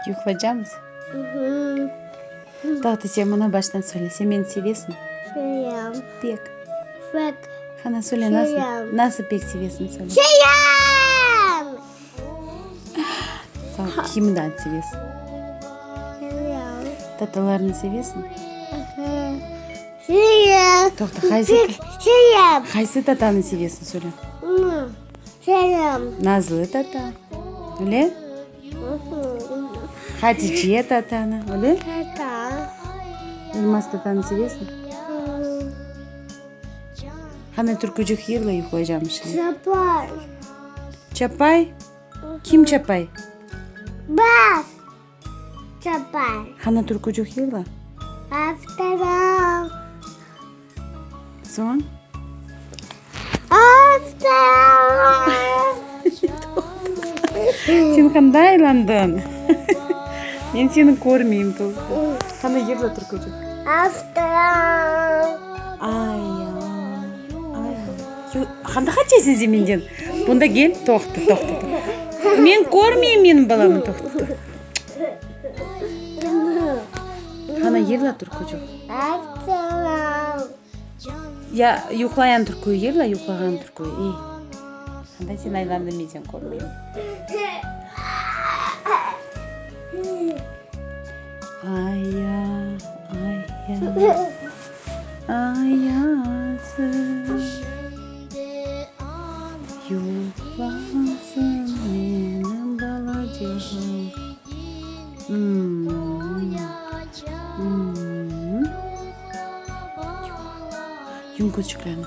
Yuqlaycamız? Toqta, sen mına baştan söyle, sen meni sevesiñ? Sevem. Pek. Pek. Qana, söyle, nasıl, Sevem. nasıl pek sevesiñ, söyle. Sevem! Sağ ol. Kimni daa sevesiñ? Sevem. Tatalarnı sevesiñ? Sevem. Toqta, qaysı, Pek sevem. qaysı tatanı sevesiñ, söyle. Sevem. Nazlı tata. Öyle? Hatice tatanı, öyle? Tata. Elmaz tatanı sevesiñ? Qanday türkücik yırla yuqlaycamız şimdi? Çapay. Çapay? Kim çapay? Bas. Çapay. Qanday türkücik yırla? Afterall. Soñ? Afterall. Sen qanday aylandıñ? Men seni körmeyim toqta. Qanday yırla türkücik? Afterall. Ay, ay, ay. Qanda qaçasıñ sen menden? Bunda gel, toqta, toqta. Men körmeyim menim balamnı, toqta, toqta. Qana, yırla türkücik. Ya, yuqlayan türkü yırla, yuqlağan türkü, ey. Qanday sen aylandıñ, men seni körmeyim. Ay-ya, ay-ya, ayası. Yuqlasın menim balacığım. Yum közcüklerini.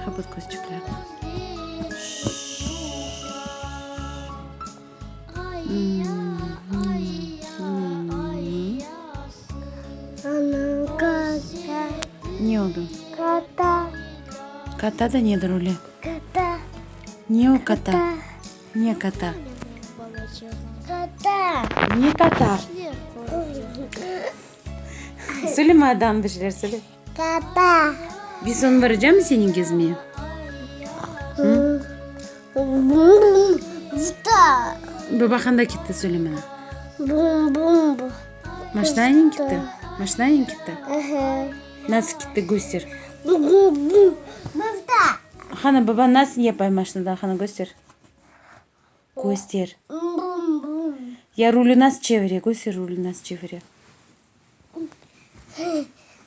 Qapat közcüklerini. Ne oldı? Kata. Kata da nedir öyle? Kata. Ne o kata? Ne kata? Kata. Ne kata? Söyle madan bir şeyler söyle. Kata. Biz soñ baracamız seniñ gezmeye? Baba qanda ketti söyle maña. Bum bum. Maşinanen ketti? Maşinanen ketti? Nasıl ketti köster. Bum bum bum. Qana baba nasıl yapay maşinada qana köster. Köster. Bum bum. Ya rulü nasıl çevire köster rulü nasıl çevire.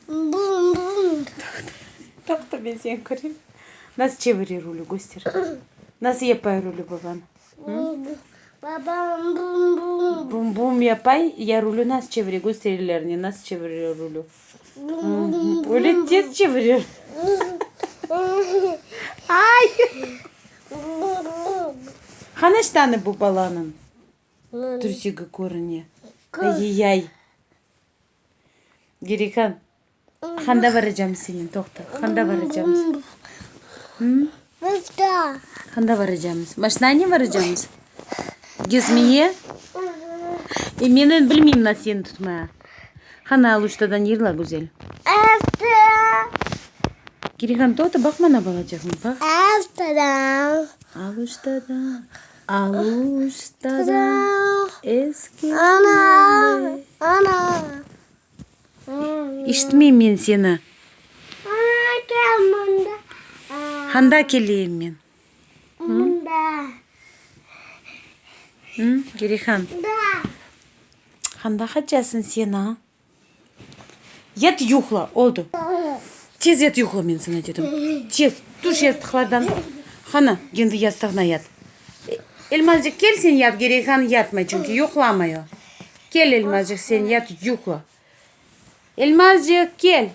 Bum bum. Toqta men seni köreyim. Nasıl çevire rulü köster. Nasıl yapay rulü baban? Babam bum bum. Bum bum yapay ya rulü nasıl çevire köster ellerinen nasıl çevire rulü. Öyle tez çevirir. Ay! Qana ştanı bu balanıñ? Trusigi körüne. Ay-yay! Gerikan, qanda baracamız senen? Toqta, qanda baracamız? Qanda baracamız? Maşinanen baracamız? Gezmeye? E, men endi bilmeyim nasıl seni tutmaya. Qana, Aluştadan yırla, güzel. Gerikan, toqta, baq mana balacığım, baq. Aluştadan, Aluştadan eski yeller. İşitmeyim men seni. Qanda keleyim men? Gerihan. Qanda qaçasıñ sen, a? Yat yuqla, oldı. Tez yat yuqla, men saña dedim. Tez, tüş yastıqlardan. Qana, endi yastığına yat. Elmazcıq, kel sen yat, Gerihan yatmay, çünki yuqlamay o. Kel, Elmazcıq, sen yat, yuqla. Elmazcıq, kel.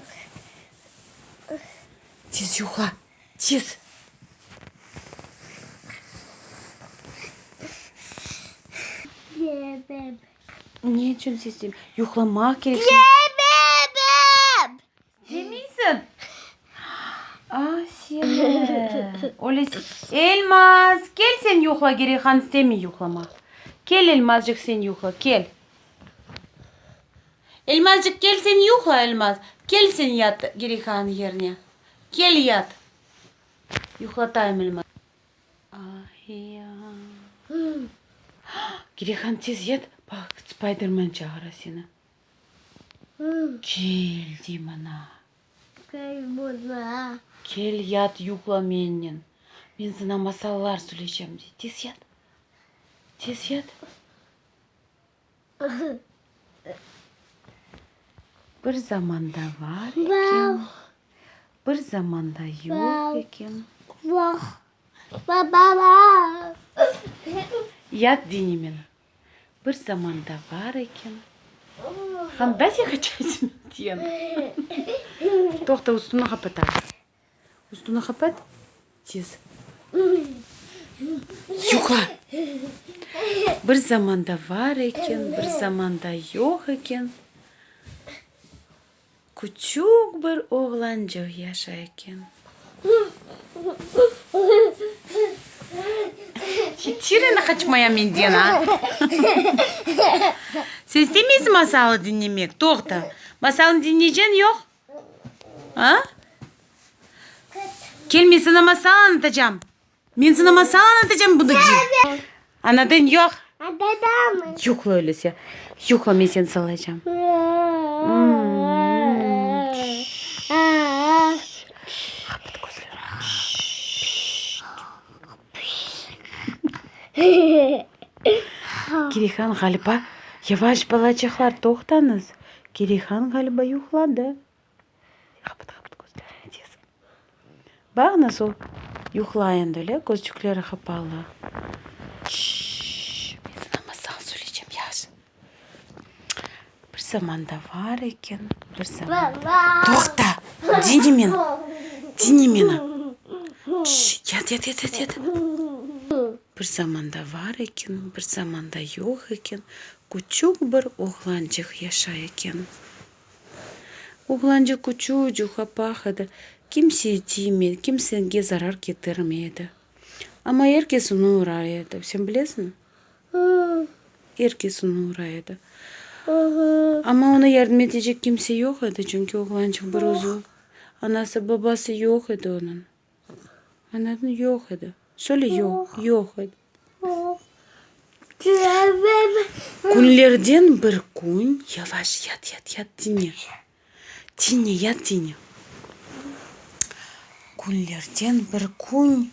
Tez yuqla, tez. Ne içün ses Yuqlamaq kereksiñ. Demeysiñ? Ah, seni. Öyle Elmaz, kel sen yuqla, Gerihan istemey yuqlamaq. Kel, Elmazcıq, sen yuqla, kel. Elmazcıq, kel sen yuqla, Elmaz. Kel sen yat Gerihan yerine. Kel yat. Yuqlatayım, Elmaz. Ah, ya. Gireyhan, tez yat, baq, Spaydermen çağıra seni. Kel, dey maña. Kel mına. Kel, yat, yuqla mennen. Men saña masallar söyleycem, dey. Tez yat. Tez yat. Bir zamanda var eken, bir zamanda yoq eken. Yat diñle meni. Bir zamanda var eken. Qanda sen qaçaysıñ menden? Toqta, üstüni qapatayıq. Üstüni qapat, tez. Yuqla! Bir zamanda var eken, bir zamanda yoq eken, küçük bir oğlançıq yaşay eken. Yeter endi qaçmaya menden, a? Sen istemeysiñ masalnı diñlemek? Toqta, masalnı diñleyceñ, yoq? A? Kel, men saña masal añlatacam. Men saña masal añlatacam bunı. Añladıñ, yoq? Yuqla öylese. Yuqla, men seni sallaycam. Qapat közlerini. Kirihan, ğaliba, yavaş, balaçıqlar, toqtañız. Kirihan, ğaliba, yuqladı. Qapat, qapat közlerini tez. Baq, nasıl yuqlay endi, öyle, közcükleri qapalı. Şşş, men saña masal söyleycem, yaz. Bir zamanda var eken, bir zamanda. Toqta, diñle meni, diñle meni. Şşş, yat, yat, yat, yat, yat. Bir zamanda var eken, bir zamanda yoq eken, küçük bir oğlançıq yaşay eken. Oğlançıq küçücik, apaq edi, kimseye tiymey, kimsege zarar ketirmey edi. Amma er kes onı ura edi. Sen bilesiñmi? Er kes onı ura edi. Amma ona yardım etecek kimse yoq edi, çünki oğlançıq bir özü, anası, babası yoq edi onıñ. Añladın, yoq edi. Söyle, yoq, yoq edi. Künlerden bir kün, yavaş, yat, yat, yat, diñle. Diñle, yat, diñle. Künlerden bir kün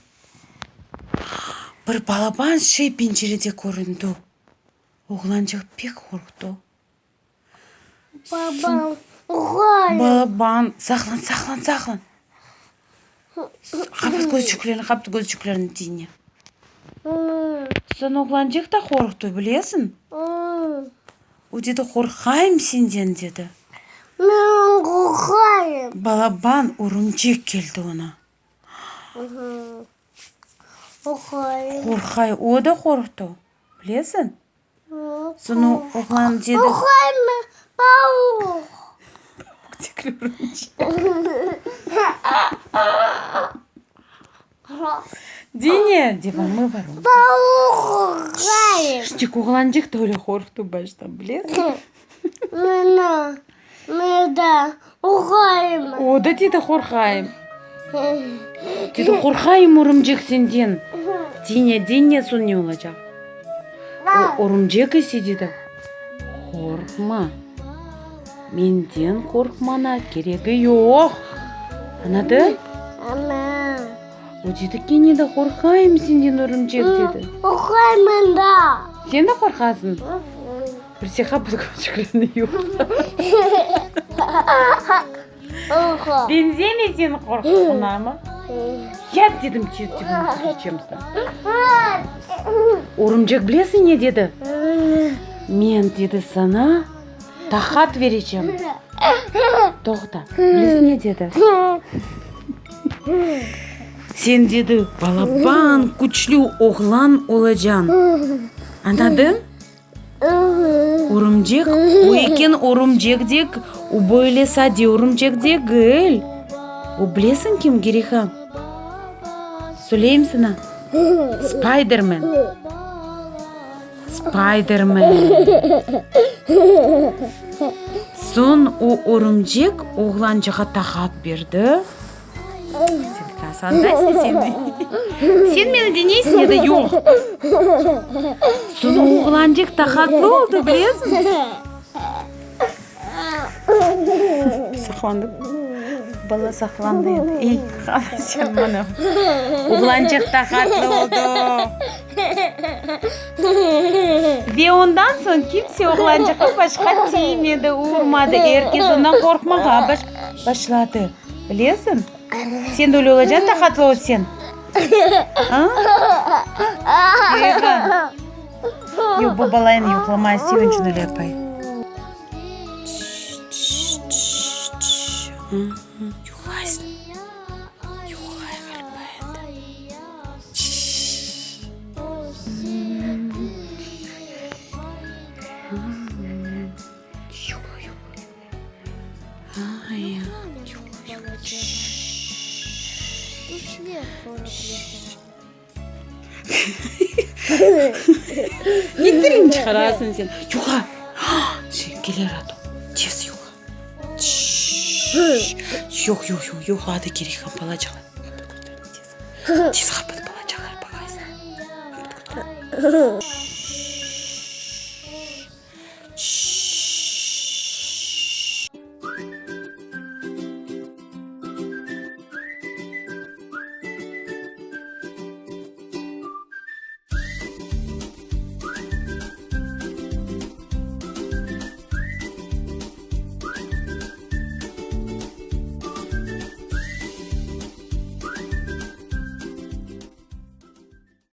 bir balaban şey pencerede köründi. Oğlançıq pek qorqtı. Balaban, saqlan, saqlan, saqlan. Qapat közcüklerini, qapat közcüklerini, diñle. Soñ oğlançıq da qorqtı, bilesiñ? O dedi, qorqayım senden, dedi. Men qorqayım. Balaban örümcek keldi oña. Qorqayım. Qorqay, o da qorqtı, bilesiñ? Soñ oğlan dedi. Diñle, devamı bar. Şşt, oğlançıq da öyle qorqtı başta, bilesiñ? O da dedi, qorqayım. Dedi, qorqayım, örümcek, senden. Diñle, diñle, soñ ne olacaq? O örümcek ise dedi, Qorqma, menden qorqmaña keregi yoq. Añladıñ? O dedi, Kene de qorqayım senden, örümcek, dedi. Sen de qorqasıñ? Birseha bir küçüklerni yoq. Benzemey seniñ qorqqanıña. Yat dedim tez tez Örümcek bilesiñ ne dedi? Men, dedi, saña taqat berecem. Toqta, bilesiñ ne dedi? Sen, dedi, balaban, küçlü oğlan olacañ. Añladıñ? Örümcek, o eken örümcek dek, o böyle sade örümcek degil. O bilesiñ kim, Geriha? Söyleyim saña. Spaydermen. Spaydermen. Soñ o örümcek oğlançığa taqat berdi. Sen asandaysıñ sen. Sen meni diñleysiñ ya da yoq? Soñ oğlançıq taqatlı oldı, bilesiñmi? Saqlandı. Bala saqlandı endi. Ey, qana sen mına. Oğlançıq taqatlı oldı. Ve ondan soñ kimse oğlançıqqa başqa tiymedi, urmadı. Er kes ondan qorqmağa başladı. Bilesiñ? Sen de öyle olacaqsıñ, taqatlı olsañ. A? Reyhan. Yoq, bu bala endi yuqlamay, sevinçten öyle yapay. Yuqlaysın. Yuqlay ğaliba endi. Yuqla, yuqla. Ne tiliñ çıqarasıñ sen? Yuqla. Şey, kelir ato. Tez yuqla. Yoq, yoq, yoq, yuqladı kerek, balaçıqlar. Tez qapat, balaçıqlar, baqaysın.